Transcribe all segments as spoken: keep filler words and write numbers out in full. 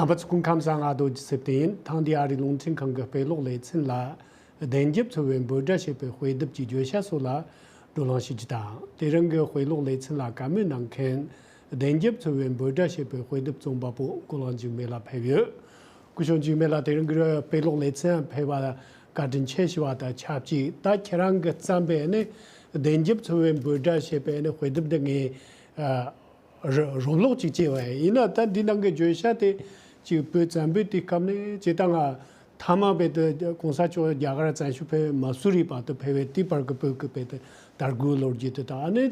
རྣམ་པ་ཚོ་སྐུ་ཁམས་བཟང་། ང་རྡོ་རྗེ་ཚེ་བརྟན་ཡིན། ཐེངས་འདིའི་ཨ་རིའི་རླུང་འཕྲིན་ཁང་གི་དཔེ་ཀློག་ལེ་ཚན་ལ། བདེན་རྒྱབ་འཚོལ་བའི་འབོད་སྒྲ་ཞེས་པའི་དཔེ་དེབ་ཀྱི་བརྗོད་བྱ་སོགས་ལ་བགྲོ་གླེང་ཞུ་རྒྱུ་དང་། དེ་རིང་གི་དཔེ་ཀློག་ལེ་ཚན་ལ་བཀའ་མོལ་གནང་མཁན། བདེན་རྒྱབ་འཚོལ་བའི་འབོད་སྒྲ་ཞེས་པའི་དཔེ་དེབ་རྩོམ་པ་པོ་ཀུན་བཟང་འཇིགས་མེད་ལགས་ཕེབས་ཡོད། སྐུ་ཞབས་འཇིགས་མེད་ལགས། དེ་རིང་གི་དཔེ་ཀློག་ལེ་ཚན་ཕེབས་པར་བཀའ་དྲིན་ཆེ་ཞུ་བ་དང་ཆབས་ཅིག་ད་ཁྱེད་རང་གིས་བརྩམས་པའི་ནི་བདེན་རྒྱབ་འཚོལ་བའི་འབོད་སྒྲ་ཞེས་པའི་ནི་དཔེ་དེབ་འདི་ངས། ཨ། རོ་རོབ་ཀློག་ཅིག་བྱས་པ་ཡིན་ན། ད་འདི་ནང་གི་བརྗོད་བྱ་དེ་ཅིག་བོད་བཙན་པོའི་དུས་སྐབས་ནས་ཇི་ལྟར་ང་ཐ་མ་བོད་དུ་གོང་ས་མཆོག་རྒྱ་གར་བཙན་བྱོལ་ཕེབས། མ་སུ་རི་བར་དུ་ཕེབས་པའི་དུས་བར་གྱི་བོད་ཀྱི་བོད་དུ་དར་རྒུད་ལོ་རྒྱུས་དེ་དང་། ཨ་ནི་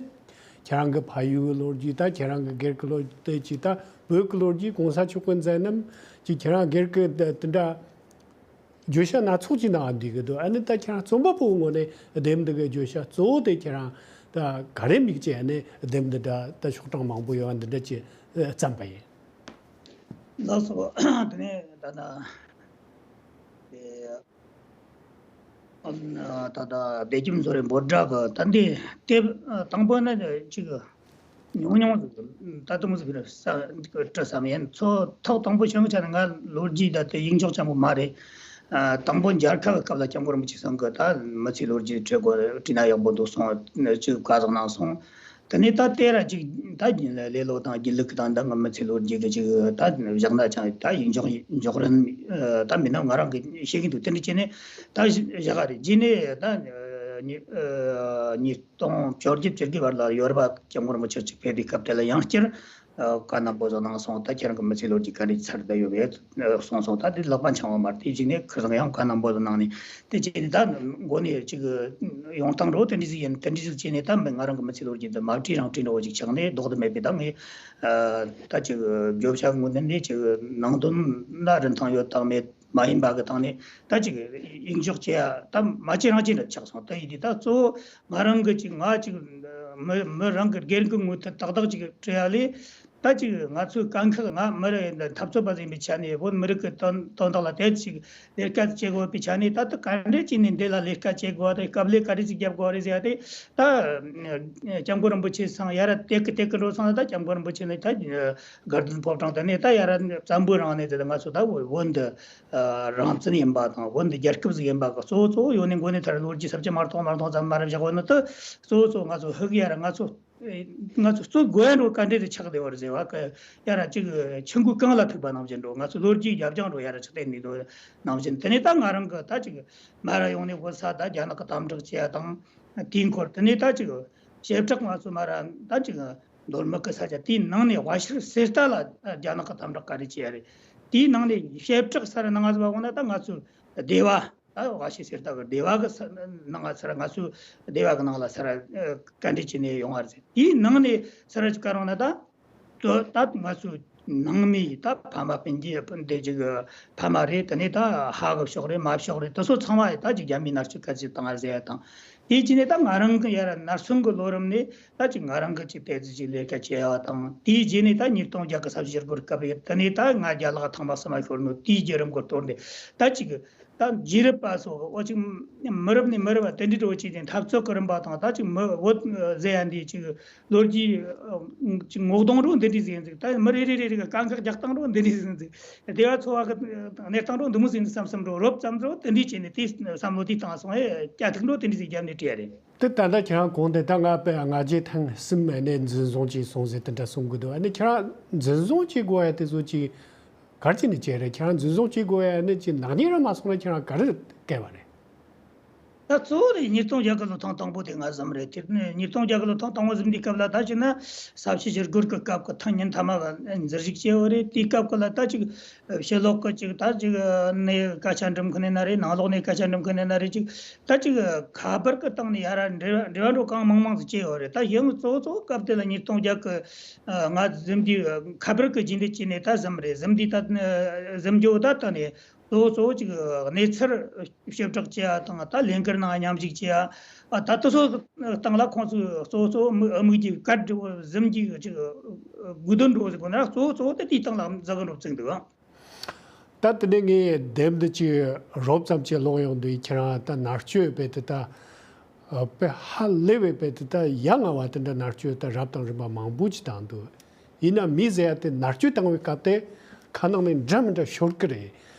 ཁྱེད་རང་གི་ཕ་ཡུལ་གྱི་ལོ་རྒྱུས། ད་ཁྱེད་རང་གི་སྒེར་གྱི་ལོ་རྒྱུས། དེ་ཅིག་ད་བོད་ཀྱི་ལོ་རྒྱུས། གོང་ས་མཆོག་གི་མཛད་རྣམ་ཅིག་ཁྱེད་རང་སྒེར་གྱི་དེ་དེ་འདྲ་བརྗོད་བྱ་སྣ་ཚོགས་ཀྱི་ནང་འདུས་ཀྱི་འདུག། ཨ་ནི་ད་ཁྱེད་རང་རྩོམ་པ་པོའི་ངོས་ནས་དེབ་འདི་གི་བརྗོད་བྱ་གཙོ་བོ་དེ་ཁྱེད་རང་ད་ག་རེ་དམིགས་བྱས་ནས་དེབ་འདི་འདྲ་ད་ཤོག་གྲངས་མང་པོ་ཡོད་པ་འདི་འདྲ་ཅིག་བརྩམས་པ་ཡིན། ལགས་སོ། དེ་ནས་ད་ལྟ་དེ་ད་ལྟ་བདེན་རྒྱབ་འཚོལ་བའི་འབོད་སྒྲ་གི་ད་འདི་དེབ་དང་པོ་ནི་ཅིག་ཉུང་ཉུང་ཟིག་ད་དུང་ཟིག་རེད་ས་བྲི་བསམ་ཡིན། ཚོ་ཐོག་དང་པོ་བྱུང་ཆ་ནས་ང་ལོ་རྒྱུས་ད་དེ་ཡིག་འཇོག་ཆེན་པོ་མ་རེད། ཨ། དང་པོ་མཇལ་ཁ་གི་སྐབས་ལ་སྐྱབས་མགོན་རིན་པོ་ཆེ་ཚང་གི་ད་མི་ཚེའི་ལོ་རྒྱུས་བྲི་དགོས་བྲིས་ན་ཡག་པོ་འདུག་གསུངས། ཅིག་བཀའ་བཟང་གནང་སོང་། དེ་ནས་ད་དེ་ར་ཅིག་ད་ལས་ལོ་དང་སྒྱིད་ལུག་གི་དང་ད་ང་མི་ཚེའི་ལོ་རྒྱུས་གི་ཅིག་ད་བཞག་ན་ཅང་ད་ཡིག་འཇོག་འཇོག་རིན་ད་མིན་ན་ང་རང་གི་ཤེས་ཀྱི་འདུག། དེ་འདྲ་བྱས་ནས་ད་བཞག་ག་རེད། རྗེས་ནས་ད་ཉི་ཨ་ཉི་སྟོང་བཅོ་བརྒྱད་བཅུ་དགུ་བར་ལ་ཡོ་རོབ་པ་སྐྱབས་མགོན་རིན་པོ་ཆེ་ཅིག་ཕེབས་དུས་སྐབས་དེ་ལ་ཡང་བསྐྱར་ཨ་བཀའ་གནང་བོ་ཟོ་གནང་སོང་། ད་ཁྱེད་རང་གི་མི་ཚེའི་ལོ་རྒྱུས་ག་འདྲ་ཚར་བསྡད་ཡོད་པས་གསུངས་སོང་། ད་དེ་ལག་པ་འཆང་བ་མ་རེད། དེ་བྱས་ནས་ཁོ་རང་ཡང་བཀའ་གནང་བོ་ཟོ་གནང་ནས་དེ་བྱས་ནས་ད་མགོ་ནས་ཅིག་ཡོང་སྟངས་འགྲོ་དེ་འདྲ་ཟིག་ཡིན། དེ་འདྲ་ཟིག་བྱས་ནས་ད་ང་རང་གི་མི་ཚེའི་ལོ་རྒྱུས་འདི་མ་བྲིས་རང་བྲིས་འགྲོ་བ་ཅིག་ཆགས་ནས་ལྡོག་ཏུ་མེད་པས། ད་ངས་ཨ་ད་ཅིག་བརྗོད་བྱ་ངོས་ནས་ཅིག་ནང་དོན་ན་རིན་ཐང་ཡོད་དང་མེད། མ་ཡིན་པ་གི་སྟེང་ནས་ད་ཅིག་ཡིག་འཇོག་བྱེད་ཡ་ད་མ་བྱེད་རང་བྱེད་འདྲ་ཆགས་སོང་། ད་ཡིན་དུས་ད་གཙོ་བོ་ང་རང་གི་ཅིག་ང་ཅིག་མི་མི་རང་གི་སྒེར་གྱི་ངོས་ཐད་ཏག་ཏག་ཅིག་བྲིས་ཡ་ལས། ད་ཅིག་ང་ཚོའི་དཀའ་ཁག་ང་མི་རེ་འཐབ་རྩོད་པ་ཟིག་ཡིན་པའི་ཆ་ནས། བོད་མི་རིགས་ཀྱི་དོན་དོན་དག་ལ་དེ་ཅིག་ལས་ཀ་བྱེད་དགོས་པའི་ཆ་ནས། ད་ལྟ་ག་འདྲས་ཅིག་ནས་འདི་ལ་ལས་ཀ་བྱེད་དགོས་རེད། དཀའ་ལས་ག་འདྲས་ཅིག་རྒྱབ་དགོས་རེད་ཟེར་ཡ་དེ། ད་སྐྱབས་མགོན་རིན་པོ་ཆེ་ཚང་ཡར་ར་དེ་གི་དེ་གི་འགྲོ་སོང་ན། ད་སྐྱབས་མགོན་རིན་པོ་ཆེ་ནས་ད་དགའ་ལྡན་ཕོ་བྲང་དེ་ནས་ད་ཡར་ར་བཙན་པོའི་རིང་ནས་དེ་ང་ཚོ་ད་བོད་འདི་རང་བཙན་ཡིན་པ་དང་། བོད་འདི་རྒྱལ་ཁབ་ཟིག་ཡིན་པ་གི་གཙོ་བོ་གཙོ་བོ་ཡོད་ནས་མགོ་ནས་ད་ར་ལོ་རྒྱུས་ས་བཅད་མ་གཏོགས་མ་གཏོགས་ཙམ་མ་ར་བཞག་ཡོད་ནི་དེ་གཙོ་བོ་གཙོ་བོ་ང་ཚོ་ཧུག་ཡར་ར་ང་ཚོ་ང་ཚོ་རྩོད་དགོས་ཡ་འགྲོ་ག་འདྲས་དེ་ཆགས་བསྡད་པ་རེད་ཟེར་བ་གི། ཡར་ར་ཅིག་ཆུ་འགོའི་གངས་ལ་ཐུག་པ་ནང་བཞིན་འགྲོ། ང་ཚོ་ལོ་རྒྱུས་རྒྱབ་ལྗོངས་འགྲོ་ཡར་ར་ཆགས་བསྡད་ནས་འགྲོ་ནང་བཞིན། དེ་ནས་ད་ང་རང་གི་ད་ཅིག་མ་ར་ཡོང་ནས་བོད་ས་ད་རྒྱ་ནག་གི་དམ་དྲག་བྱེད་ཡ་དང་། དེའི་འཁོར་དེ་ནས་ད་ཅིག་བྱེ་བྲག་ང་ཚོ་མ་ར་ད་ཅིག་མདོ་སྨད་གི་ས་ཆ་དེའི་ནང་ནས་དབའ་ཤར་གསེར་རྟ་ལ་རྒྱ་ནག་གི་དམ་དྲག་ག་རེ་བྱེད་ཡ་རེད། དེའི་ནང་ནས་བྱེ་བྲག་ས་ར་ནང་ང་ཚོ་བ་འོང་ན་ད་ང་ཚོ་སྡེ་བ། ད་དབའ་ཤར་གསེར་རྟ་གི་སྡེ་བ་གི་ས་ནང་ང་ས་ར་ང་ཚོའི་སྡེ་བ་གི་ནང་ལ་ས་ར་ཨ་ག་འདྲས་བྱས་ནས་ཡོང་བ་རེད། དེའི་ནང་ནས་ས་ར་ཅིག་ག་རེ་ཡོང་ན་ད། ད་ད་ང་ཚོ་ནང་མི་ད་ཕ་མ་སྤུན་མཆེད་སྤུན་ཟླ་ཅིག་ཕ་མ་རེད། དེ་ནས་ད་ཕ་གི་ཕྱོགས་རེད། མ་ཕྱོགས་རེད། དེ་ཚོ་ཚང་མ་ད་ཅིག་རྒྱ་མིའི་མནར་གཅོད་ག་ཚོད་བཏང་བ་ཟེར་ཡ་དང་། དེའི་རྗེས་ནས་ད་ང་རང་གི་ཡར་ནར་སོན་གི་ལོ་རིམ་ནས་ད་ཅིག་ང་རང་གི་ཅིག་དེ་ཚོ་ཅིག་ལས་ཀ་བྱེད་ཡ་དང་། དེའི་རྗེས་ནས་ད་ཉིས་སྟོང་བརྒྱད་གི་ས་བྱི་ཞི་རྒོལ་སྐབས་ཡོད། དེ་ནས་ད་ང་རྒྱ་ལག་ཐང་མ་གསུམ་མ་ཤོར་ནོ་དེའི་བརྒྱུད་རིམ་གི་གཏོར་འདི་ད་ཅིག་ད་རྗེས་རབས་པ་སོགས་འོ་ཅིག་མི་རབས་ནས་མི་རབས་བ་དེ་འདྲའི་འགྲོ་བྱས་ཏེ་འཐབ་རྩོད་ཀྱི་རིམ་པ་དང་། ད་ཅིག་མི་བོད་ཟེར་ཡ་འདི་ཅིག་ལོ་རྒྱུས་ཅིག་ངོ་གདོང་རོ་འདི་འདྲའི་ཟིན་ཟིག། ད་མི་རེ་རེ་རེ་རེ་གི་དཀའ་ཁག་རྒྱག་སྟངས་རོ་འདི་འདྲའི་ཟིན་ཟིག། སྡེ་བ་ཚོ་བ་གི་གནས་སྟངས་རོ་འདི་མོ་ཟིན་ཟིག་བསམ་བསམ་རོ་རོབ་ཙམ་རོ་དེ་འདྲའི་བྱས་ནས་དེ་བསམ་བློ་དེ་བཏང་སོང་། ཨེ་སྐྱ་ཐིག་རོ་དེ་འདྲའི་ཟིག་རྒྱབ་ནས་བྲིས་ཡ་རེད། དེ་ད་ལྟ་ཁྱེད་རང་གོང་དེ་ད་ང་དཔེ་ང་རྗེས་ཐེངས་གསུམ་ཨ་ནི་འཛིན་བཟུང་བྱས་སོང་ཟེར་དེ་འདྲ་གསུང་གི་འདུག། ཨ་ནི་ཁྱེད་རང་འཛིན་བཟུང་བྱེད་དགོས་ཡ་དེ་ཚོ་ཅིག་ག་རེ་བྱས་ནས་བྱས་རེད། ཁྱེད་རང་འཛིན་བཟུང་བྱེད་དགོས་ཡ་ནི་ཅིག་ནག་ཉེས་ར་མ་སོང་ན་ཁྱེད་རང་ག་རེ་བཀལ་བ་རེད། ད་གཙོ་བོ་རེད། ཉིས་སྟོང་བརྒྱད་གི་ལོ་ཐེངས་དང་པོ་དེ་ང་ཟིན་རེད། དེ་ནས་ཉིས་སྟོང་བརྒྱད་གི་ལོ་ཐེངས་དང་པོ་ཟིན་དུས་སྐབས་ལ་ད་ཅིག་ན་ས་བྱི་ཞི་རྒོལ་གི་སྐབས་ཀྱི་ཐེངས་ཉིན་མཐའ་མ་གི་འཛུལ་ཞུགས་བྱས་ཡོད་རེད། དེའི་སྐབས་ཀྱི་ལ་ད་ཅིག་ཕྱི་ལོགས་ཀྱི་ཅིག་ད་ཅིག་ནས་སྐད་ཆ་འདྲི་མཁན་ཡིན་ན་རེད། ནང་ལོགས་ནས་སྐད་ཆ་འདྲི་མཁན་ཡིན་ན་རེད། ཅིག་ད་ཅིག་ཁ་པར་གི་སྟེང་ནས་ཡར་འབྲེལ་བ་འབྲེལ་བ་འགྲོ་གང་མང་མང་ཟིག་བྱས་ཡོད་རེད། ད་ཡང་གཙོ་བོ་གཙོ་བོ་སྐབས་དེ་ལ་ཉིས་སྟོང་བརྒྱད་གི་ང་ཟིན་དུས་ཁ་པར་གི་རྗེས་འདེད་བྱས་ནས་ད་ཟིན་རེད། ཟིན་དུས་ད་ཟིན་རྒྱུ་ད་ད་ནས་གཙོ་བོ་གཙོ་བོ་ཅིག་གནས་ཚུལ་ཞིབ་ཕྲ་བྱེད་ཡ་དང་། ད་ལས་འགུལ་ནང་མཉམ་ཞུགས་བྱེད་ཡ། ཨ་ད་དེ་ཚོ་སྟེང་ལ་ཁོང་ཚོས་གཙོ་བོ་གཙོ་བོ་དམིགས་དམིགས་ཀྱི་བཀའ་འགྲོ་ཟིན་གྱི་ཅིག་དགོས་དོན་འགྲོ་ཟེར་དགོས་ན་གཙོ་བོ་གཙོ་བོ་དེ་དེའི་སྟེང་ལ་ཟ་གི་འགྲོ་བཙུགས་འདུག། ད་དེ་ནས་ངས་དེབ་འདི་ཅིག་རོབ་ཙམ་ཅིག་ཀློག་ཡོང་དུས་ཁྱེད་རང་ད་མནར་གཅོད་བྱས་ཏེ་ད་དཔེ་ཧ་ལས་པའི་བྱས་ཏེ་ད་ཡ་ང་བ་དེ་འདྲ་མནར་གཅོད་ད་རབ་དང་རིམ་པ་མང་པོ་ཅིག་བཏང་འདུག། ཡིན་ན་མི་ཟེར་ཡ་དེ་མནར་གཅོད་བཏང་བའི་སྐབས་དེ་ ཁ་ནང་ནས་འདྲ་མི་འདྲ་ཤོར་གི་རེད།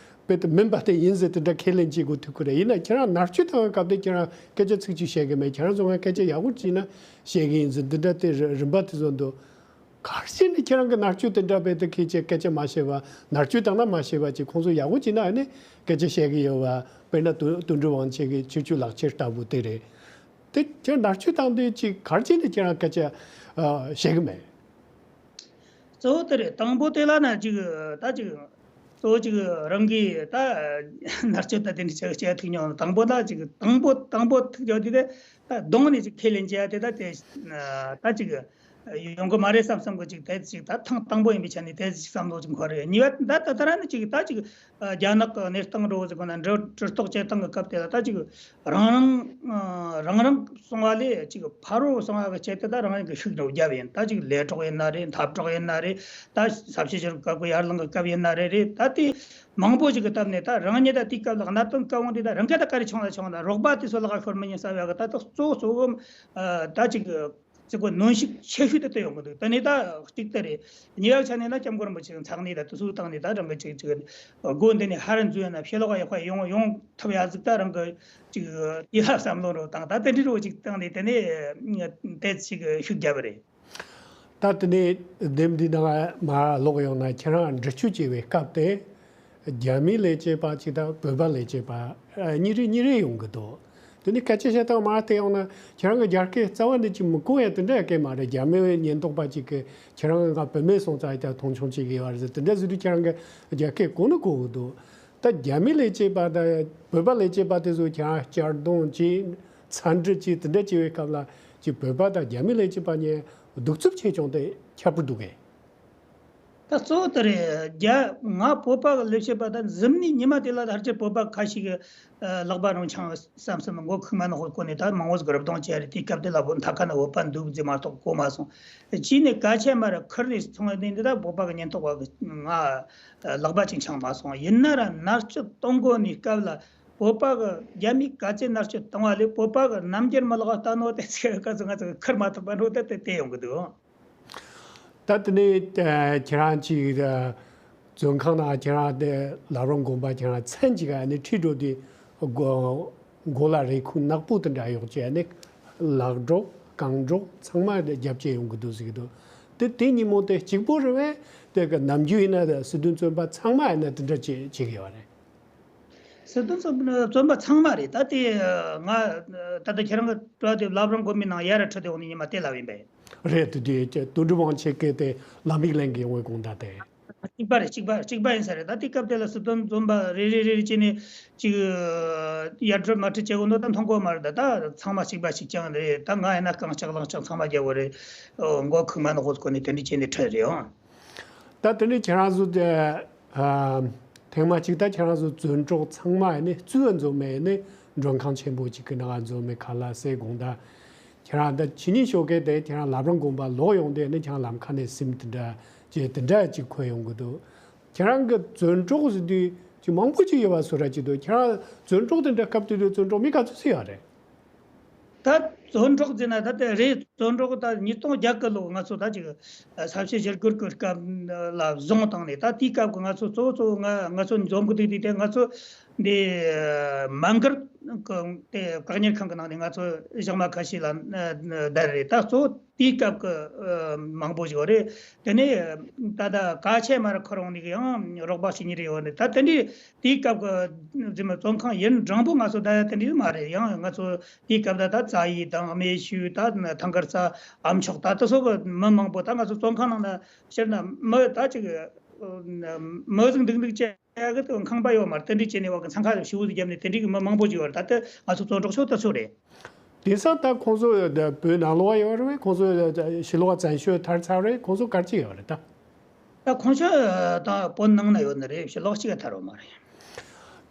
དཔེ་དེ་མིན་པ་དེ་ཡིན་ཟེར་དེ་འདྲ་ཁས་ལེན་བྱེད་དགོས་ཐུག་གི་རེད། ཡིན་ན་ཁྱེད་རང་མནར་གཅོད་བཏང་བའི་སྐབས་དེ་ཁྱེད་རང་སྐད་ཆ་ཚིག་གཅིག་བཤད་གི་མེད། ཁྱེད་རང་ཚོ་ང་སྐད་ཆ་ཡག་པོ་བྱས་ན་བཤད་གི་ཡིན་ཟེར་འདི་འདྲ་དེ་རི་རིམ་པ་དེ་ཚོ་འདུག་ག་རེ་བྱས་ནས་ཁྱེད་རང་གི་མནར་གཅོད་དེ་འདྲ་བས་དེ་ཁྱེད་ཀྱི་སྐད་ཆ་མ་བཤད་པ། མནར་གཅོད་བཏང་ན་མ་བཤད་པ་ཅིག་ཁོང་ཚོ་ཡག་པོ་བྱས་ན་ཨ་ནི་སྐད་ཆ་བཤད་གི་ཡོད་པ། དཔེར་ན་དོན་དོན་གྲུབ་དབང་ཆེན་གྱི་ཆོས་བརྒྱུད་ལག་ཁྱེར་ལྟ་བུ་དེ་རེད། དེ་ཁྱེད་མནར་གཅོད་བཏང་དུས་ཅིག་ག་རེ་བྱས་ནས་ཁྱེད་རང་སྐད་ཆ་ཨ་བཤད་གི་མེད། གཙོ་བོ་དེ་རེད། དང་པོ་དེ་ལ་ན་ཅིག་ད་ཅིག་གཙོ་བོ་ཅིག་རང་གིས་ད་མནར་གཅོད་ད་དེ་འདྲ་བྱ་བྱ་ཐུག་མྱོང་། དང་པོ་ད་ཅིག་དང་པོ་དང་པོ་ཐུག་ཡོད་དུས་དེ་ད་གདོང་ནས་ཅིག་ཁས་ལེན་བྱས་དེ་ད་དེ་ད་ཅིག་ཡོང་གི་མ་རེད་བསམ་བསམ་གི་ཅིག་དེ་ཅིག་ད་ཐེངས་དང་པོ་ཡིན་པའི་ཆ་ནས་དེ་ཅིག་བསམ་བློ་ཅིག་འཁོར་རེད། གཉིས་པ་ད་ད་ད་ར་ནི་ཅིག་ད་ཅིག་རྒྱ་ནག་གི་གནས་སྟངས་འགྲོ་ཟིག་གོ་ན་འགྲོ་གྲོས་ཐག་བཅད་སྟངས་ཀྱི་སྐབས་དེ་ལ་ད་ཅིག་རང་རང་རང་རང་སོང་བ་ལས་ཅིག་ཕ་རོལ་སོང་བ་གི་ཆེད་དུ་ད་རང་རང་གི་ཤུགས་འགྲོ་རྒྱབ་ཡིན། ད་ཅིག་ལས་གྲོགས་ཡིན་ན་རེད། འཐབ་གྲོགས་ཡིན་ན་རེད། ད་ས་བྱི་ཞིབ་སྐབས་ཀྱི་ཡར་ལངས་ཀྱི་སྐབས་ཡིན་ན་རེད་རེད། ད་དེ་མང་པོ་ཞིག་གི་སྟབས་ནས་ད་རང་ཉིད་ད་དེའི་སྐབས་ལ་གནད་དོན་སྐབས་འོང་དུས་ད་རང་ག་ད་ག་རེ་བྱུང་ལ་བྱུང་ན་རོགས་པ་དེ་ཚོ་ལ་ག་ཤོར་མི་ཉན་བསམ་ཡག་གི་ད་ད་གཙོ་བོ་གཙོ་བོ་ད་ཅིག་ཅིག་གོ་གནོན་ཤུགས་ཆེ་ཤོས་དེ་དེ་ཡོང་གི་འདུག་དེ་ནས་ད་གཅིག་དེ་རེད། གཉིས་པ་ཆ་ནས་ན་སྐྱབས་མགོན་རིན་པོ་ཆེ་ཚང་ནས་ད་དུ་སུ་བཏང་ནས་ད་རང་གི་ཅིག་ཅིག་སྒོ་འདི་ནས་ཧ་ར་འཛུལ་ཡོད་ན་ཕྱི་ལོགས་ཡག་པ་ཡོང་ཡོང་ཐུབ་ཡ་ཟིག་ད་རང་གི་ཅིག་དེ་ལ་བསམ་བློ་རོ་བཏང་ད་དེ་འདྲི་རོ་ཅིག་བཏང་ནས་དེ་ནས་དེ་ཅིག་ཤུགས་རྒྱབ་པ་རེད། ད་དེ་ནས་འདེམས་འདི་ནང་མར་ལོག་ཡོང་ན་ཁྱེད་རང་འདྲི་གཅོད་བྱས་པའི་སྐབས་དེ། རྒྱ་མི་ལས་བྱེད་པ་ཅིག་དང་བོད་པ་ལས་བྱེད་པ་ཨ་གཉིས་རེ་གཉིས་རེ་ཡོང་གི་འདུག་དེ་ནི་སྐད་ཆ་བཤད་སྟངས་མར་བལྟས་ཡོང་ན་ཁྱེད་རང་གི་རྒྱ་སྐད་རྩ་བ་ནས་ཅིག་མི་གོ་ཡ་དེ་འདྲ་ཡ་སྐད་མ་རེད། རྒྱ་མི་ཉེན་རྟོག་པ་ཅིག་གིས་ཁྱེད་རང་ང་བུད་མེད་སོང་ཙང་ཡ་ད་མཐོང་ཆུང་བྱེད་ཀྱི་ཡོད་རེད་ཟེར་དེ་འདྲ་ཟེར་དུས་ཁྱེད་རང་གི་རྒྱ་སྐད་གོ་ནི་གོ་གི་འདུག་ད་རྒྱ་མི་ལས་བྱེད་པ་དང་བོད་པ་ལས་བྱེད་པ་དེ་ཚོ་ཁྱེད་རང་གཅར་རྡུང་བྱེད་འཚམས་འདྲི་བྱེད་དེ་འདྲ་བྱེད་པའི་སྐབས་ལ་ཅིག་བོད་པ་དང་རྒྱ་མི་ལས་བྱེད་པ་གཉིས་གདུག་རྩུབ་ཆེ་ཆུང་དེ་ཁྱད་པར་འདུག་གས། ད་གཙོ་བོ་དེ་རེད། རྒྱ་ང་བོད་པ་གི་ལས་བྱེད་པ་དང་གཟིམ་ནས་ཉི་མ་དེ་ལ་ད་ཧར་གྱི་བོད་པ་ཁ་ཤས་ཀྱི་ལག་པ་རང་འཆང་བསམ་བསམ་མགོ་ཁུག་མ་ནག་པོ་བསྐོར་ནས་ད་མང་བོ་ཟིག་རུབ་རྡུང་བྱས་རེད། དེའི་སྐབས་དེ་ལ་བོད་མཐའ་ཁ་ན་བོད་པ་འདུག་ཟེར་མ་གཏོགས་གོ་མ་སོང་། གཅིག་ནས་ག་ཆད་མ་ར་ཁུར་ནས་ཚོང་བ་འདི་འདི་ད་བོད་པ་གི་ཉེན་རྟོག་པ་གི་ང་ལག་པ་ཅིག་འཆང་མ་སོང་། ཡིན་ན་ར་མནར་གཅོད་གཏོང་དགོས་ནས་སྐབས་ལ་བོད་པ་གི་རྒྱ་མིས་ག་ཚད་མནར་གཅོད་བཏང་བ་ལས་བོད་པ་གི་རྣམ་འགྱུར་མ་ལག་ལྟ་ནོ་དེ་ཚེ་ག་ཚོད་ང་ཚོ་ཁུར་མ་ཐུབ་པ་འགྲོ་དེ་དེ་དེ་ཡོང་གི་འདུག་ད་དེ་ནས་ཨ་ཁྱེད་རང་ཅིག་ཨ་བཙོན་ཁང་ནང་ཁྱེད་རང་དེ་ལབ་རོང་དགོན་པ་ཁྱེད་རང་མཚན་ཅིག་ཨ་ནི་ཁྲིད་འགྲོ་དུས་མགོ་མགོ་ལ་རས་ཁུང་ནག་པོ་དེ་འདྲ་གཡོགས་བྱས་ཨ་ནི་ལག་སྒྲོག་རྐང་སྒྲོག་ཚང་མ་རྒྱབ་བྱས་ཡོང་གི་འདུག་ཟེར་གི་འདུག་དེ་དེ་ཉིན་མོ་དེ་གཅིག་པོ་རེད་པས། དེ་གི་ནམ་རྒྱུན་ཡིན་ན་སྲིད་དོན་བཙོན་པ་ཚང་མ་ཡིན་ན་དེ་འདྲ་བྱེད་བྱེད་གི་ཡོད་རེད། སྲིད་དོན་བཙོན་བཙོན་པ་ཚང་མ་རེད། ད་དེ་ང་ད་ལྟ་ཁྱེད་རང་གི་དྲི་བ་དེ་ལབ་རོང་དགོན་པའི་ནང་ཡར་ཁྲིད་དེ་འོང་ནས་ཉི་མ་དེ་ལབ་ཡིན་པས། རེད། དེ་དེ་དོན་གྲུབ་དབང་ཆེན་སྐད་དེ་ལམ་ཡིག་ལེན་གི་ཡོང་བའི་དགོངས་དག་དེ། གཅིག་པ་རེད། གཅིག་པ་གཅིག་པ་ཡིན་ས་རེད། ད་དེ་སྐབས་དེ་ལ་སྲིད་དོན་བཙོན་པ་རེ་རེ་རེ་རེ་བྱས་ནས་ཅིག་ཡར་ཁྲིད་མར་ཁྲིད་བྱེད་དགོས་འདུག་ད་མཐོང་གོ་མ་རེད། ད་ད་ཚང་མ་གཅིག་པ་གཅིག་རྐྱང་རེད། ད་ང་ཡིན་ན་རྐང་ལྕགས་ལངས་ལྕགས་ཚང་མ་རྒྱལ་པོ་རེད། མགོ་ཁུག་མ་ནག་པོ་ཟིག་གོན་ནས་དེ་འདྲ་བྱས་ནས་ཁྲིད་རེད་ཨང་། ད་དེ་ནས་ཁྱེད་རང་ཚོ་དེ་ཨ་ཐེངས་མ་གཅིག་ད་ཁྱེད་རང་ཚོ་བཙོན་གྲོགས་ཚང་མ་ནི་གཙོས་པ་འཛོམས་མེད་ནི་མགྲོན་ཁང་ཆེན་པོ་གཅིག་གི་ནང་འཛོམས་མེད་ག་ལ་སའི་དགོངས་དག་ཁྱེད་རང་ད་ཕྱི་ཉིན་ཞོགས་ཀས་དེ་ཁྱེད་རང་ལམ་རང་དགོན་པ་ལོག་ཡོང་དེ་ནི་ཁྱེད་རང་ལམ་ཁ་ནས་སིམ་དེ་འདྲ་ཅེས་དེ་འདྲ་གཅིག་འཁོད་ཡོང་གི་འདུག་ཁྱེད་རང་གི་བཙོན་གྲོགས་ཟེར་དུས་ཅིག་མང་པོ་ཅིག་ཡོད་པ་བཟོ་འདྲ་ཅིག་འདུག་ཁྱེད་རང་བཙོན་གྲོགས་དེ་འདྲ་སྐབས་དེ་དུས་བཙོན་གྲོགས་མི་ག་ཚོད་ཅིག་ཡོད་རེད། ད་བཙོན་གྲོགས་ཟེར་ན་ད་ལྟ་རེད། བཙོན་གྲོགས་ད་ཉིས་སྟོང་བརྒྱད་གི་ལོ་ང་ཚོ་ད་ཅིག་ས་བྱི་ཞི་རྒོལ་གྱི་སྐབས་ལ་བཟུང་བཏང་ནས་ད་དེའི་སྐབས་ཀྱི་ང་ཚོ་གཙོ་བོ་གཙོ་བོ་ང་ང་ཚོ་འཛོམས་གི་དུས་དེ་དེ་ང་ཚོ་འདི་མ་མགར་གི་དེ་བཀག་ཉར་ཁང་གི་ནང་ནས་ང་ཚོ་ཞག་མ་ཁ་ཤས་ལ་བསྡད་རེད། ད་གཙོ་བོ་དེའི་སྐབས་ཀྱི་མང་པོ་ཞིག་རེད། དེ་ནས་ད་ལྟ་ག་ཆད་མ་ར་ཁུར་འོང་ནས་ཡང་རོགས་པ་བྱེད་མཁན་རེ་ཡོད་རེད། ད་དེ་འདྲའི་དེའི་སྐབས་ཀྱི་རྫུན་མ་བཙོན་ཁང་ཡུན་རིང་པོ་ང་ཚོ་བསྡད་ཡ་དེ་འདྲའི་མ་རེད། ཡང་ང་ཚོ་དེའི་སྐབས་ད་ད་རྩ་ཡི་དང་རྨེ་ཤུལ་ད་ཐང་དཀར་རྩ་ཨ་མཆོག་ད་ལྟ་སོགས་ཀྱི་མི་མང་པོ་ད་ང་ཚོ་བཙོན་ཁང་ནང་ན་སྤྱིར་ན་མི་ད་ཅིག་མི་ཟིག་འདུག་འདུག་བྱས་ཡ་གི་ཁང་པ་ཡོད་མ་རེད། དེ་འདྲའི་བྱས་ནས་བ་གི་འཚང་ཁ་ཞེ་པོ་ཟིག་བརྒྱབ་ནས་དེ་འདྲའི་གི་མི་མང་པོ་ཅིག་ཡོད་རེད། ད་ལྟ་ང་ཚོ་བཙོན་གྲོགས་ཤོག་ད་ཚོ་རེད། དེང་སང་ད་ཁོང་ཚོ་བོད་ནང་ལོགས་ཡོད་རེད། ཁོང་ཚོ་ཕྱི་ལོགས་བཙན་བྱོལ་ཐར་ཚར་རེད། ཁོང་ཚོ་ག་རེ་བྱེད་ཡོད་རེད་ད། ད་ཁོང་ཚོ་ད་བོད་ནང་ན་ཡོད་ནི་རེད། ཕྱི་ལོགས་གཅིག་ག་ཐར་ཡོད་མ་རེད།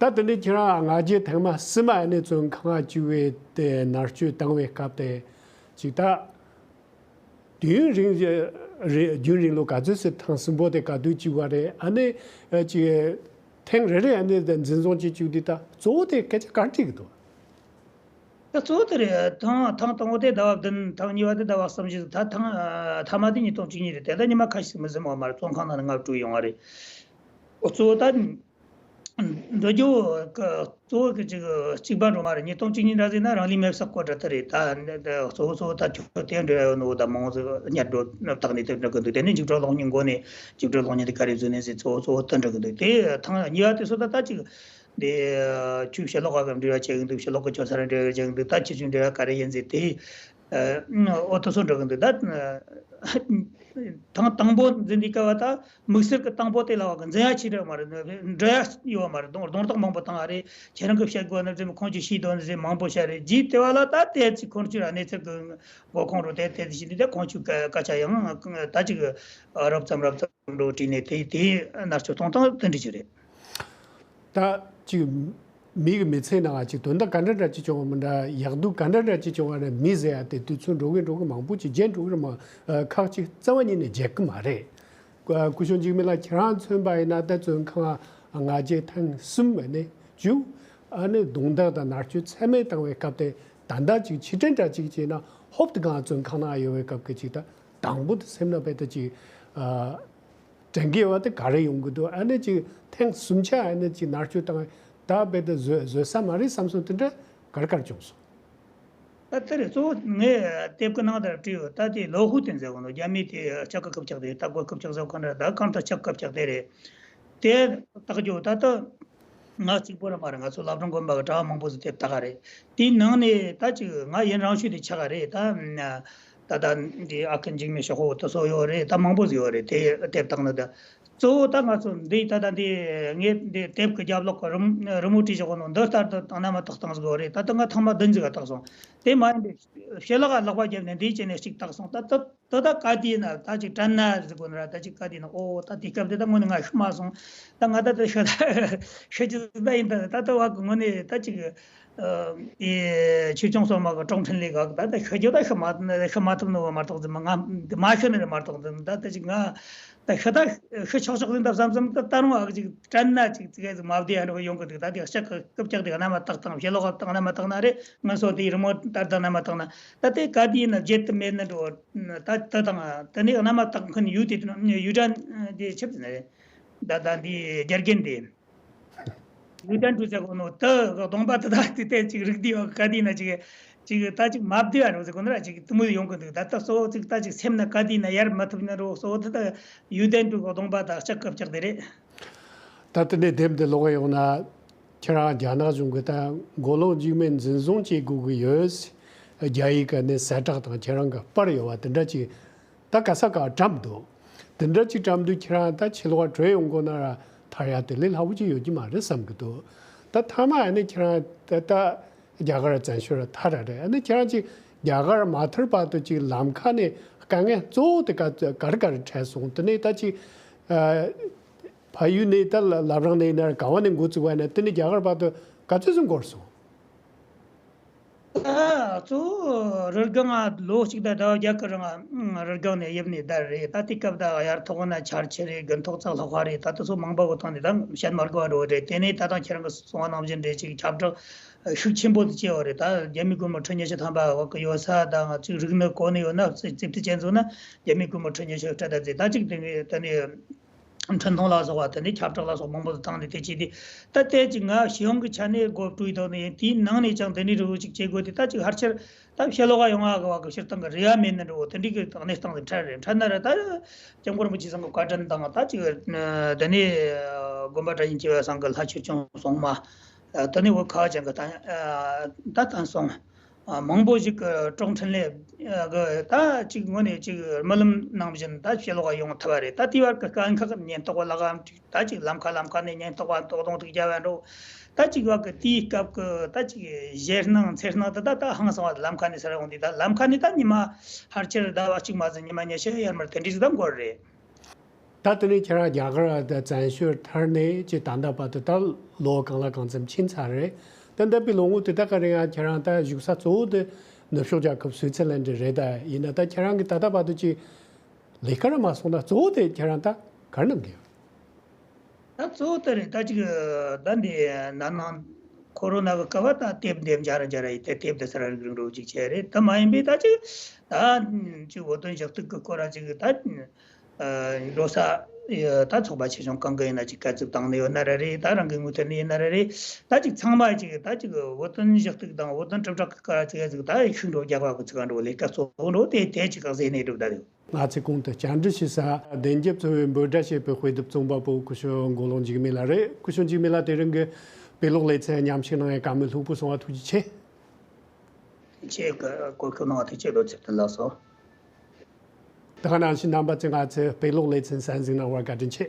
ད་དེ་འདྲའི་ཁྱེད་རང་སྔ་རྗེས་ཐེངས་མ་གསུམ་མ་ཨ་ནི་བཙོན་ཁང་བཅུག་པའི་དེ་མནར་གཅོད་བཏང་བའི་སྐབས་དེ་ཅིག་ད་དུས་ཡུན་རིང་རེད། རྒྱུན་རིང་ལོ་ག་ཚོད་ཟེར་ཐེངས་གསུམ་པོ་དེ་ག་དུས་བཅུག་པ་རེད། ཨ་ནི་ཅིག་ཐེངས་རེ་རེ་ཨ་ནི་དེ་འཛིན་བཟུང་བྱེད་བཅུག་དུས་ད་གཙོ་བོ་དེ་སྐད་ཆ་ག་རེ་དྲིས་ཀྱི་འདུག་ད་གཙོ་བོ་དེ་རེད། ཐེངས་ཐེངས་དང་པོ་དེ་ཟླ་བ་བདུན། ཐེངས་གཉིས་པ་དེ་ཟླ་བ་གསུམ་བཞི། ད་ཐེངས་ཨ་ཐ་མ་དེ་ཉིས་སྟོང་བཅུ་གཉིས་རེད། དེ་ལ་ཉི་མ་ཁ་ཤས་མི་ཟིན་པ་མ་རེད། བཙོན་ཁང་ནང་ནས་ང་བྲོས་ཡོང་བ་རེད། གཙོ་བོ་ད་འགྲོ་རྒྱུ་གི་གཙོ་བོ་གི་ཅིག་གཅིག་པ་འགྲོ་མ་རེད། ཉིས་སྟོང་གཅིག་གཉིས་འདྲ་ཟིག་ན་རང་ལུས་མེར་བསྲེགས་སྐོར་འདྲ་ད་རེད། ད་འདི་གཙོ་བོ་གཙོ་བོ་ད་ཁྱོད་དེ་འདྲ་ཡོད་ནོ་ད་མང་ཟིག་གཉེར་འགྲོ་བཏགས་ནས་དེ་འདྲ་གི་འདུག་དེ་ནས་འཇིགས་སྐྲག་སློང་ཉེན་འགོ་ནས་འཇིགས་སྐྲག་སློང་ཉེན་དེ་ག་རེ་བཟོས་ནས་ཟེར་གཙོ་བོ་གཙོ་བོ་དེ་འདྲ་གི་འདུག་དེ་ཐང་གཉིས་པ་དེ་སོ་ད་ད་ཅིག་འདི་ཁྱོད་ཕྱི་ལོགས་ག་གི་འབྲེལ་བ་བྱེད་གི་འདུག་ཕྱི་ལོགས་གི་ཁྱོད་ས་ར་འབྲེལ་བ་བྱེད་གི་འདུག་ད་ཁྱེད་ཚོའི་འབྲེལ་བ་ག་རེ་ཡིན་ཟེར་དེ། ཨོ་ཏོ་སོ་འགྲོ་གི་འདུག་ད་ཐང་དང་པོ་འཛིན་དུས་སྐབས་ད་དམིགས་བསལ་གྱི་དང་པོ་དེ་ལ་བ་གི་འཛིན་ཡ་ཆེ་དྲགས་མ་རེད། འགྲོ་ཡ་ཡོད་མ་རེད། རྡུང་རྡུང་རྡེག་མང་པོ་བཏང་བ་རེད། ཁྱེད་རང་གི་བཤད་དགོས་ན་ཚེ་ཁོང་ཚོས་ཤེས་དོན་ཚེ་མང་པོ་བཤད་རེད། རྗེས་དེ་བ་ལ་ད་དེ་ཚེ་ཁོང་ཚོས་གནས་ཚུལ་གི་མགོ་ཁོང་རུ་དེ་དེ་ཚེ་ཤེས་འདུག་དེ་ཁོང་ཚོས་སྐད་ཆ་ཡང་ད་ཅིག་རབ་ཙམ་རབ་ཙམ་འགྲོ་དྲིས་ནས་དེ་དེ་མནར་གཅོད་གཏོང་སྟངས་དེ་འདྲ་ཅིག་རེད། ད་ཅིག་མི་གི་མི་ཚེ་ནང་ཅིག་དོན་དག་ག་འདྲ་འདྲ་ཅིག་བྱུང་བ་མི་འདྲ། ཡག་སྡུག་ག་འདྲ་འདྲ་ཅིག་བྱུང་བ་ན་མི་ཟེར་ཡ་དེ་དུས་ཚོད་འགྲོ་གི་འགྲོ་གི་མང་པོ་ཅིག་བརྗེད་འགྲོ་གི་རེད་མ། ཁག་ཅིག་རྩ་བ་ཉིད་ནས་བརྗེད་གི་མ་རེད། སྐུ་ཞབས་འཇིགས་མེད་ལགས་ཁྱེད་རང་མཚོན་པ་ཡིན་ན་ད་བཙོན་ཁང་ལྔ་བརྒྱ་ཐེངས་གསུམ་བ་ནས་བཅུ། ཨ་ནི་རྡུང་རྡེག་དང་མནར་གཅོད་ཚད་མེད་བཏང་བའི་སྐབས་དེ་ད་ལྟ་ཅིག་ཕྱིར་དྲན་འདྲ་ཅིག་བྱས་ན་ཧོབ་ཏེ་གང་བཙོན་ཁང་ནང་ཡོད་བའི་སྐབས་ཀྱི་ཅིག་ད་དང་པོ་དེ་སེམས་ནང་དཔེ་ད་ཅིག་དྲན་གྱི་ཡོད་པ་དེ་ག་རེ་ཡོང་གི་འདུག་ཨ་ནི་ཅིག་ཐེངས་གསུམ་ཆ་ཨ་ནི་ཅིག་མནར་གཅོད་བཏང་ད་རྦད་དེ་བཟོད་བཟོད་ས་མ་རེད་བསམ་སོང་། དེ་འདྲ་ག་རེ་ག་རེ་བྱུང་སོང་། ད་དེ་རེད། གཙོ་བོ་ངས་དེབ་ཀྱི་ནང་དུ་བྲིས་ཡོད། ད་དེ་ལོ་ཧུ་ཏེན་ཟེར་གོ་ནོ་རྒྱ་མི་དེ་ལྕགས་ཀྱི་རྐུབ་བཀྱག་དེ་ད་གོ་རྐུབ་བཀྱག་ཟེར་གོ་ནོ་ད་གང་ལྟར་ལྕགས་རྐུབ་བཀྱག་དེ་རེད། དེ་བཏགས་རྒྱུ་ད་ལྟ་ང་གཅིག་པོ་ར་མ་རེད། ང་ཚོ་བླ་བྲང་དགོན་པ་གི་གྲྭ་བ་མང་པོ་ཟིག་དེབ་བཏགས་ག་རེད། དེའི་ནང་ནས་ད་ཅིག་ང་ཡུན་རིང་ཤོས་དེ་ཆགས་ག་རེད། ད་ད་ད་འདི་ཨ་ཁུ་འཇིགས་མེད་ཤོག་ཧོ་དེ་སོགས་ཡོད་རེད། ད་མང་པོ་ཟིག་ཡོད་རེད། དེ་དེབ་བཏགས་ནི་ད། གཙོ་བོ་ད་ང་ཚོ་འདི་ད་ལྟ་འདི་ངས་འདི་དེབ་ཀྱི་རྒྱབ་ལོགས་ཀྱི་རི་མོ་རི་མོ་བྲིས་བཞག་གོ་ནོ་འདི་ལྟར་དུ་བཏང་ན་མ་བཏགས་བཏང་ཟིག་རེད། ད་ལྟ་ང་ཐེངས་མ་བདུན་ཟིག་ག་བཏགས་སོང་། དེ་མ་ཡིན་པའི་ཕྱི་ལོགས་ལ་ལག་པ་བརྒྱབ་ནས་འདིའི་བྱས་ནས་གཅིག་བཏགས་སོང་། ད་ད་ད་ད་ག་དུས་ཡིན་ན་ད་ཅིག་དྲན་ན་ཟིག་གོ་ནི་ར། ད་ཅིག་ག་དུས་ཡིན་ན་ཨོ་ད་དེ་སྐབས་དེ་ད་དངོས་གནས་ང་ཤི་མ་སོང་། ད་ང་ད་ད་ཤི་ད་ཤི་རྒྱུ་ད་ཡིན། ད་ད་ད་བ་གི་དངོས་གནས་ད་ཅིག་ཨེ་ཆོས་སྐྱོང་སོགས་མ་གི་ཀྲོང་ཁྲིན་ལས་ག་ད་ད་ཤི་རྒྱུ་ད་ཤི་མ་ཤི་མ་ཐུབ་ནོ་བ་མ་གཏོགས་ཟིན་མ་ང་མ་ཤི་ནི་རེད་མ་གཏོགས་ཟིན། ད་ད་ཅིག་ང་ད་ཤི་ད་ཤི་ཆོག་ཆོག་ཟིན་ད་བསམ་བསམ་ད་ད་རུང་ཨ་གི་ཅིག་དྲན་ན་ཅིག་ཙི་གེ་ཟིག་མ་བདེ་ཡ་འདྲ་བོ་ཡོང་གི་འདུག་ད་དེ་ལྕགས་ཀྱི་རྐུབ་བཀྱག་དེ་ག་ན་མ་བཏགས་དང་ཕྱི་ལོགས་ག་བཏགས་ན་མ་བཏགས་ན་རེད། ང་སོ་དེའི་རི་མོ་ད་ད་ན་མ་བཏགས་ན་ད་དེ་ག་དུས་ཡིན་ན་བརྗེད་དུ་མེད་ནི་འགྲོ། ད་ད་དང་ད་ནི་ག་ན་མ་བཏགས་མཁན་ཡུལ་དེ་ཡུལ་དྲན་དེ་ཆབ་ཟིན་རེད། ད་ད་འདི་རྒྱ་རྒན་དེ། ལུས་ལྡན་གྲུ་ཟེར་གོ་ནོ་ད་གདོང་པ་དེ་དག་དེ་ལྟས་ཅིག་རིག་བསྡུས་བ་ག་དུས་ན་ཅིག་ཅིག་ད་ཅིག་མ་བསྡུས་བ་རོ་ཟེར་གོ་ནོ་ར་ཅིག་དུ་མོ་ཡོང་གི་འདུག་ད་ལྟ་གཙོ་བོ་ཅིག་ད་ཅིག་སེམས་ན་ག་དུས་ན་ཡར་མ་ཐུབ་ན་རོ། གཙོ་བོ་དེ་ད་ལུས་ལྡན་གྲུ་གདོང་པ་དག་ལྕགས་ཀྱི་རྐུབ་བཀྱག་དེ་རེད། ད་དེ་ནས་དེབ་འདི་ཀློག་གི་ཡོང་ན་ཁྱེད་རང་རྒྱ་ནག་གཞུང་གི་ད་མགོ་ལོག་འཇིགས་མེད་འཛིན་བཟུང་བྱེད་དགོས་ཀྱི་ཡོད། རྒྱ་ཡིག་གི་ནས་གསལ་བསྒྲགས་དང་ཁྱེད་རང་གི་པར་ཡོད་བ་དེ་འདྲ་ཅིག་ད་ག་ས་ག་བཀྲམ་འདུག་དེ་འདྲ་ཅིག་བཀྲམ་དུས་ཁྱེད་རང་ད་ཕྱི་ལོགས་བྲོས་ཡོང་དགོས་ན་ར་ཐར་ཡ་དེ་ལས་སླ་བོ་ཅིག་ཡོད་ཀྱི་མ་རེད་བསམ་གི་འདུག་ད་མཐའ་མ་ཨ་ནི་ཁྱེད་རང་ད་ད་རྒྱ་གར་བཙན་བྱོལ་ཐར་ར་རེད། ཨ་ནི་ཁྱེད་རང་ཅིག་རྒྱ་གར་མ་ཐར་བར་དུ་ཅིག་ལམ་ཁ་ནས་དཀའ་ངལ་གཙོ་བོ་དེ་ག་ག་རེ་ག་རེ་འཕྲད་སོང་། དེ་ནས་ད་ཅིག་ཨ་ཕ་ཡུལ་ནས་ད་བླ་བྲང་ནས་ཡིན་ན་ར་ག་བ་ནས་འགོ་བཙུགས་པ་ཡིན་ན་དེ་ནས་རྒྱ་གར་བར་དུ་ག་ཚོད་ཙམ་འགོར་སོང་། ད་གཙོ་བོ་རི་སྒང་ང་ལོ་གཅིག་དང་ཟླ་བ་བརྒྱད་ཀྱི་རིང་ང་རི་སྒང་ནས་གཡུབ་ནས་བསྡད་རེད། ད་དེ་སྐབས་ད་དབྱར་ཐོག་ན་ཆར་ཆུ་རེད། དགུན་ཐོག་ཙག་ལྷག་པ་རེད། ད་དེ་ཚོ་མང་པོ་གི་ཐོག་ནས་ད་བཤད་མ་དགོས་པ་འགྲོ་བ་རེད། དེ་ནས་ད་ལྟ་ཁྱེད་རང་གི་གསུང་བ་ནང་བཞིན་རེད། ཅིག་ཁྱབ་བསྒྲགས་ཤུགས་ཆེན་པོ་དེ་བྱས་པ་རེད། ད་རྒྱ་མི་རྒོལ་མི་ཁྲི་ཉི་ཤུ་ཐམ་པ་བ་གི་ཡོད་ས་དང་ཅིག་རིག་ནི་གོ་ནི་ཡོད་ན་རྩིབ་རྩིབ་ཏུ་ཅན་ཚོ་ན་རྒྱ་མི་རྒོལ་མི་ཁྲི་ཉི་ཤུ་སྤྲད་ད་ཟེར། ད་ཅིག་དེ་ནས་དེ་ནས། འཕྲིན་ཐུང་ལ་སོགས་པ་དེ་ནས་ཁྱབ་བསྒྲགས་ལ་སོགས་མང་པོ་ཞིག་བཏང་ནས་དེ་བྱས་ཏེ། ད་ལྟའི་ཅིག་ང་ཞི་ཡོང་གི་ཆ་ནས་འགོ་བཀྲུས་ཐོག་ནས་ཡིན། དེའི་ནང་ནས་ཀྱང་དེ་འདྲའི་རིགས་ཅིག་བྱེད་དགོས་ཏེ། ད་ཅིག་ཕལ་ཆེར་ད་ཕྱི་ལོགས་ཡོང་བ་གི་བ་གི་སྤྱིར་བཏང་གི་རེ་བ་མེད་ནི་འདྲ་བོ་དེ་འདྲའི་གི་གནས་སྟངས་དེ་འཕྲད་རེད། འཕྲད་ན་ར་ད་སྐྱབས་མགོན་རིན་པོ་ཆེ་ཚང་གི་བཀའ་དྲིན་དང་། ད་ཅིག་དེ་ནས་དགོན་པ་གྲྭ་ཆེན་ཆེ་བ་ཚང་གི་ལྷ་ཆོས་སྐྱོང་སོང་མ། དེ་ནས་བོད་ཁ་བ་ཅན་གི་ད་ད་བཏང་སོང་། མང་པོ་ཞིག་གི་ཀྲོང་འཕྲིན་ལས་གི་ད་ཅིག་ངོས་ནས་ཅིག་རྨི་ལམ་ནང་བཞིན་ད་ཕྱི་ལོགས་ཡོང་ཐུབ་པ་རེད། ད་དེའི་བར་གི་དཀའ་ཁག་ཉེན་རྟོག་པ་ལག་གམ་ད་ཅིག་ལམ་ཁ་ལམ་ཁ་ནས་ཉེན་རྟོག་པ་རྡོག་རྡུང་ཐུག་རྒྱ་བ་འགྲོ། ད་ཅིག་བར་གི་དེའི་སྐབས་གི་ད་ཅིག་ཞེད་སྣང་འཚེར་སྣང་དེ་ད་ད་ཧང་སང་བ་ལམ་ཁ་ནས་སེལ་ཡོང་དུས། ད་ལམ་ཁ་ནས་ད་ཉི་མ་ཕལ་ཆེར་ཟླ་བ་གཅིག་མ་ཟིན་ཉི་མ་ཉི་ཤུ་ཡར་མར་དེ་འདྲ་ཞིག་ད་འགོར་རེད། ད་དེ་ནས་ཁྱེད་རང་རྒྱ་གར་བ་དང་བཙན་བྱོལ་ཐར་ནས་ཅིག་ད་ལྟ་བར་དུ་ད་ལོ་གང་ལ་གང་འཚམ་ཕྱིན་ཚར་རེད། ད་འདས་པའི་ལོ་ངོ་དེ་དག་གི་རིང་ཡང་ཁྱེད་རང་ད་བཞུགས་ས་གཙོ་བོ་དེ་ནུབ་ཕྱོགས་རྒྱལ་ཁབ་སུའི་ཙི་ལན་ཌི་རེད། ད་ཡིན་ན་ད་ཁྱེད་རང་གི་ད་ལྟ་བར་དུ་ཅིག་ལས་ཀ་ར་མ་སོང་ན་གཙོ་བོ་དེ་ཁྱེད་རང་ད་ག་རེ་གནང་གི་ཡོད། ད་གཙོ་བོ་དེ་རེད། ད་ཅིག་ད་འདི་ན་ནིང་ཁོ་རོ་ན་གི་སྐབས་ད་དེབ་འདེབས་འཇར་འཇར་ཡིན་ཏེ། དེབ་དེ་ས་ར་རིག་རིག་འགྲོ་ཅིག་བྱས་རེད། ད་མ་ཡིན་པའི་ད་ཅིག་ད་ཅིག་བོད་དོན་ཞུ་གཏུག་གི་སྐོར་ར་ཅིག་ད་འགྲོ་ས་ ད་ཚོགས་པ་ཆེ་ཆུང་གང་གི་ཡིན་ན་ཅིག་བཀའ་ཚིག་བཏང་ནས་ཡོད་ན་ར་རེད། ད་རང་གི་མུ་མཐུད་ནས་ཡིན་ན་ར་རེད། ད་ཅིག་ཚང་མ་ཅིག་ད་ཅིག་བོད་དོན་ཞུ་གཏུག་དང་བོད་དོན་དྲིལ་བསྒྲགས་ཀྱི་སྐོར་ཅིག་ཡ་ཅིག་ད་ཤུགས་འགྲོ་རྒྱག་པ་གི་ཚིག་འགྲོ་ལས་ཀ་གཙོ་བོ་འགྲོ་དེ་དེ་ཅིག་ག་ཟེ་ནས་སྒྲུབ་ད་དེ། ང་ཚོས་གོང་དུ་བཅར་འདྲི་ཞུས་ས་བདེན་རྒྱབ་ཚོ་བའི་འབོད་སྒྲ་བྱེད་པའི་དཔེ་དེབ་རྩོམ་པ་པོ་སྐུ་ཞབས་མགོ་ལོག་འཇིགས་མེད་ལགས་རེད། སྐུ་ཞབས་འཇིགས་མེད་ལགས་དེ་རིང་གི་དཔེ་ཀློག་ལེ་ཚན་མཉམ་ཞུགས་གནང་བའི་བཀའ་མོལ་ལྷུག་པོ་གསུང་བ་ཐུགས་རྗེ་ཆེ། ཁྱེད་ཀྱིས་གོ་སྐབས་གནང་བ་ཐུགས་རྗེ་ཆེ། ལོ་ཚིགས་དོན་ལགས་སོ། ད་ག་ནང་བཞིན་རྣམ་པ་ཚོས་ང་ཚོའི་དཔེ་ཀློག་ལེ་ཚན་གསན་གཟིགས་གནང་བར་བཀའ་དྲིན་ཆེ།